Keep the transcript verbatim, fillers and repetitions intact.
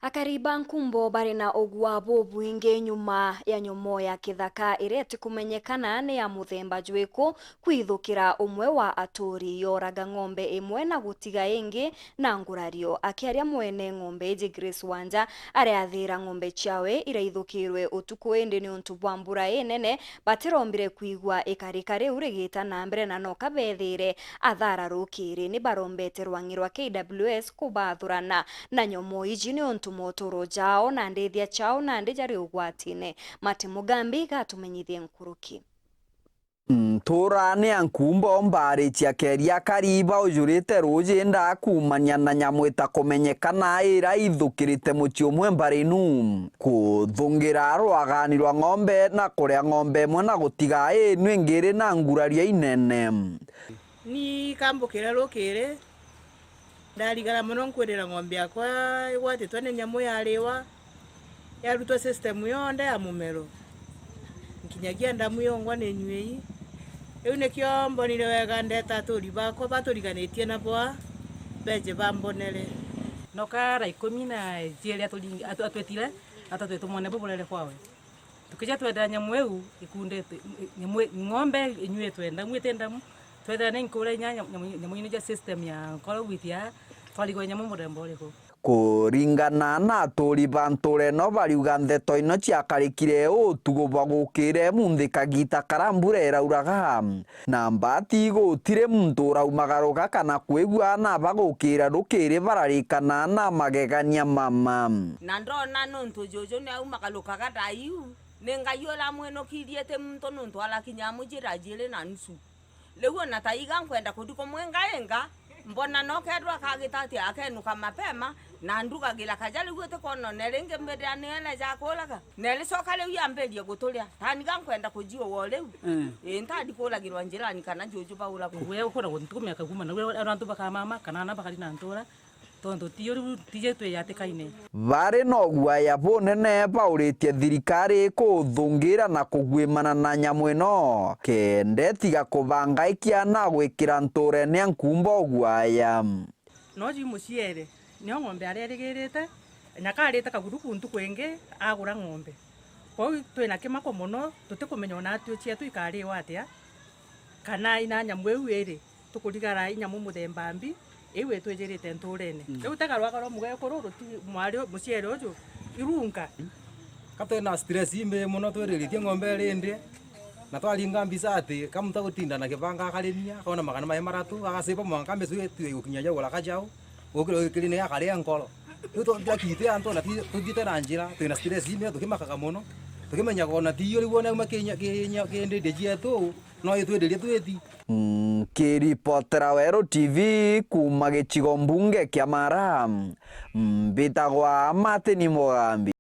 Akari ba Nkumbo bari na ugua bubwingi nyuma ya nyomoo ya kithaka iria itikumenyekana ni ya muthemba jwiku kwithukira umwe wa aturi, yoraga ng'ombe imwe na gutiga ingi na ngurario. Akiaria mwene ng'ombe iji, Grace Wanja, ariathira ng'ombe ciawe iraithukirwe utuku, indi niuntu bwa mbura inene, batirombire kwigua ikarika riu rigita na mbere, na noka bethire athara rukiri. Ni barombete rwang'i rwa K W S kubathurana na nyomoo iji niuntu motoro jao na ndithia ciao nandi jari ugwatine. Martin Mugambi gatumenyithie nkuruki. Ntura ni ya Nkumbo, mbari cia Keria Kariba ujurite ruuji nda kuumania na nyamu itakumenyekana ira ithukirite mucii umwe mbarinu, kuthungira rwagani rwa ng'ombe na kuria ng'ombe imwe na gutiga inu ingi iri na ngurario inene. Ni kambukire rukiri, ndarigara mono nkwirira ng'ombe yakwa igwatitwe ni nyamu yariwa, yarutwa system yonthe ya mumero, nkinyagia ndamu yongwa ni nyui. Riu nikio mbonire wega ndeta aturi bakwa baturiganitie nabo aa, beje bambonere. Noka thaa ikumi na jiiri aturi-, atu-, atwetire, atatwete mwone buburere kwawe. Tukija twethira nyamu iu ikundite, nyamu i-, ng'ombe inyuitwe ndamu, iti ndamu, twethira ni nkuura inya nyamu, nyamu, nyamu ino ja system ya nkoro gwithia, twarigwa nyamu muthemba uriku? Kuringana na aturi ba ntura ino, bariuga ndeto ino ciakarikire utuku bwa gukire munthi kagita kara mbura irauraga. Na mbati gutiri muntu uraumagaruka kana kwigua na bagukira rukiri bararikana na magegania mama. Na ndona nuntu juju ni aumagarukaga thaa iu, ni Ngai uramwinukirie ti muntu nuntu arakinya amu njira jiiri na nusu. Riu ona ta iga nkwenda kuthi kumwingainga, mbona no kethirwa akagita atia akenuka mapema, na ndugagira kaja riu utikwona ona ringi mbithira ni ene ja kuraga. Na iricoka riu yambirie guturia, taniga nkwenda kujiua o riu. Mm. Ii, ntadi kuragirwa njirani kana juju bauragwa. Ngugi ya gukuragwo ntuku miaka kuuma na riu antu bakamama kana ana bakari na ntura, tontu ti uriu tije twiyatikaine. Bari na uguaya bunene bauritie thirikari kuthungira na kugwimana na nyamu ino, kenda itiga kubangaikia na gwikira nturene ya Nkumbo uguaya. No ji muciere, nio ng'ombe aria irigirite, na karite kaguruku ntuku ingi agura ng'ombe. Kwou twina kimako mono, tutikumenya ona atwi cietu ikariwa atia, kana ina nyamu iu iri, tukurigara inyamu muthemba mbi, iu itwijirite nturene. Mm. Riu tega rwaka rwa mugekuru ruti mwari u-, muciere uju, irunga. Ka twina stress imbi mono, twiriritie ng'ombe irindi, na twaringa mbica ati ka muntu agutinda na kibanga akarimia, akona magana mai maratu, agasiba mwanka micu itue gukinya jau uraka jau, gukira gikiri ni akaria nkoro. Riu twathira kiti antu na ti-, tuthiite na njira, twina stress imbi, tukimakaga mono, tukimenyaga ona ti iyo riu ona uma kinya, kinya, kindindi cietu, no itwindirie twiti. Nkiripotera Weru T V kuuma gicigo mbunge kia Mara, mbitagwa Martin Mugambi.